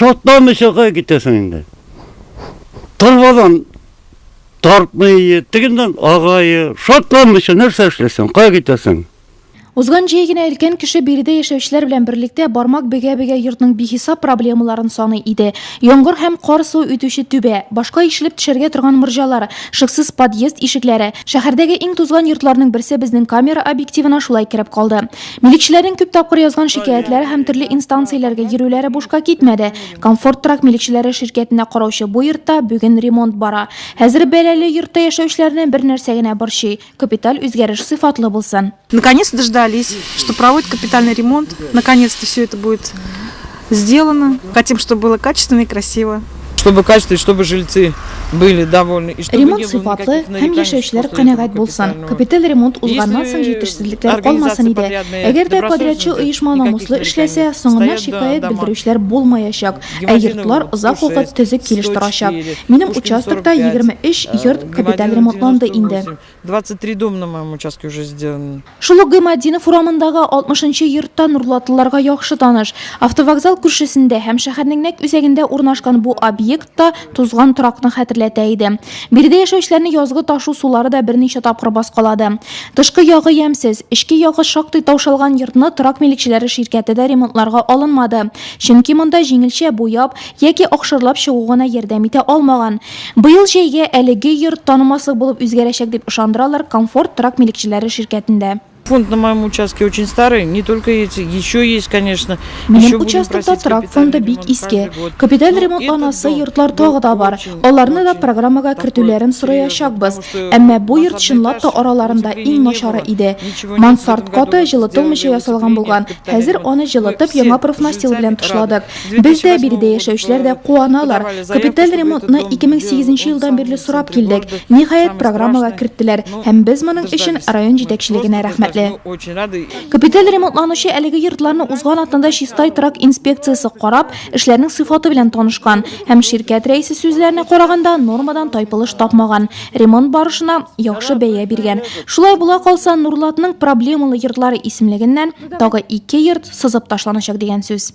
Шатланмыйча кая китәсең инде? Торбадан тартмый, тегеннән агай, шатланмыйча нәрсә эшләсең, кая китәсең? Узган җәй генә өлкән кеше биредә яшәүчеләр белән берлектә бармак бөгә-бөгә йортның бихисап проблемаларын саный иде. Яңгыр һәм кар суы үтүче түбә, башка ишелеп төшәргә торган морҗалар, шыксыз подъезд ишекләре. Шәһәрдәге иң тузган йортларның берсе безнең камера объективына шулай кереп калды. Милекчеләрнең күп тапкыр язган шикаятьләре һәм төрле инстанцияләргә йөрүләре бушка китмәде. Комфорт торак милекчеләре ширкәтенә караучы бу йортта бүген ремонт бара. Хәзер бәлале йортта яшәүчеләрне бер нәрсә генә борчый, капиталь үзгәреш сыйфатлы булсын. Наконец дождались, что проводят капитальный ремонт. Наконец-то все это будет сделано. Хотим, чтобы было качественно и красиво. Чтобы качество, и чтобы жильцы были довольны. И чтобы Ремонт не было сыйфатлы никаких һәм нареканий яшәүчеләр после канәгать этого булсын. капитального. Капиталь ремонт узганнан соң Если җитешсезлекләр калмасын организация иде. подрядная Әгәр дә добросовестно подрядчы идет, оешма никаких намуслы эшләсә, нареканий. соңыннан Стоят до шикаять дома. белдерүчеләр булмаячак, ә Гемодинова йортлар озак вакыт 106, төзек килеш торачак. 104, Минем Пушкина участокта 45, 23 йорт капиталь Гемодинова ремонтланды инде. 98, 23 дома на моем участке уже сделано. Шул ук Гыйматдинов урамындагы 60 нчы йортта нурлатлыларга яхшы таныш. Автовокзал күршесендә һәм шәһәрнең нәкъ үзәгендә урнашкан бу объект та тузган торакны хәтерләтә иде. Биредә яшәүчеләрне язгы ташу сулары да берничә тапкыр баскалады. Тышкы ягы ямьсез, эчке ягы шактый таушалган йортны торак милекчеләре ширкәте дә ремонтларга алынмады. Чөнки монда җиңелчә буяп яки акшарлап чыгу гына ярдәм итә алмаган. Быел җәйгә әлеге йорт танымаслык булып үзгәрәчәк дип ышандыралар Комфорт торак милекчеләре ширкәтендә. Фонд на моем участке очень старый, не только эти, еще есть, конечно. Минем Еще будем участокта просить торак фонды капитальный бик ремонт иске. каждый год. Капиталь Но этот ремонтланасы дом йортлар был тагы да бар. очень, Аларны да очень программага такой кертүләрен серьезный, сораячакбыз. потому что Әмма бу йорт мансардный чынлап та этаж, араларында утепления иң не начары было, иде. ничего нет. В Мансард этом году каты вот җылытылмыйча сделали ясалган утепление, булган. капитальный Хәзер ремонт. аны Мы җылытып, все яңа профнастил жильцами белән рады. тышладык. С Без дә, 2008 биредә года яшәүчеләр дә куаналар. подавали заявку, Капиталь чтобы этот ремонтны дом 2008 сделал. Он елдан самый бирле в сорап центре килдек. города, Ниһаять, самый программага страшный. керттеләр Ну, һәм без моның өчен дождались. район Мы җитәкчелегенә просто рәхмәтле. дождались. Мы очень рады. Капиталь ремонтланучы әлеге йортларны узган атнада Чистай торак инспекциясе карап, эшләрнең сыйфаты белән танышкан һәм ширкәт рәисе сүзләренә караганда, нормадан тайпылыш тапмаган, ремонт барышына яхшы бәя биргән. Шулай була калса, Нурлатның проблемалы йортлары исемлегеннән тагы ике йорт сызып ташланачак дигән сүз.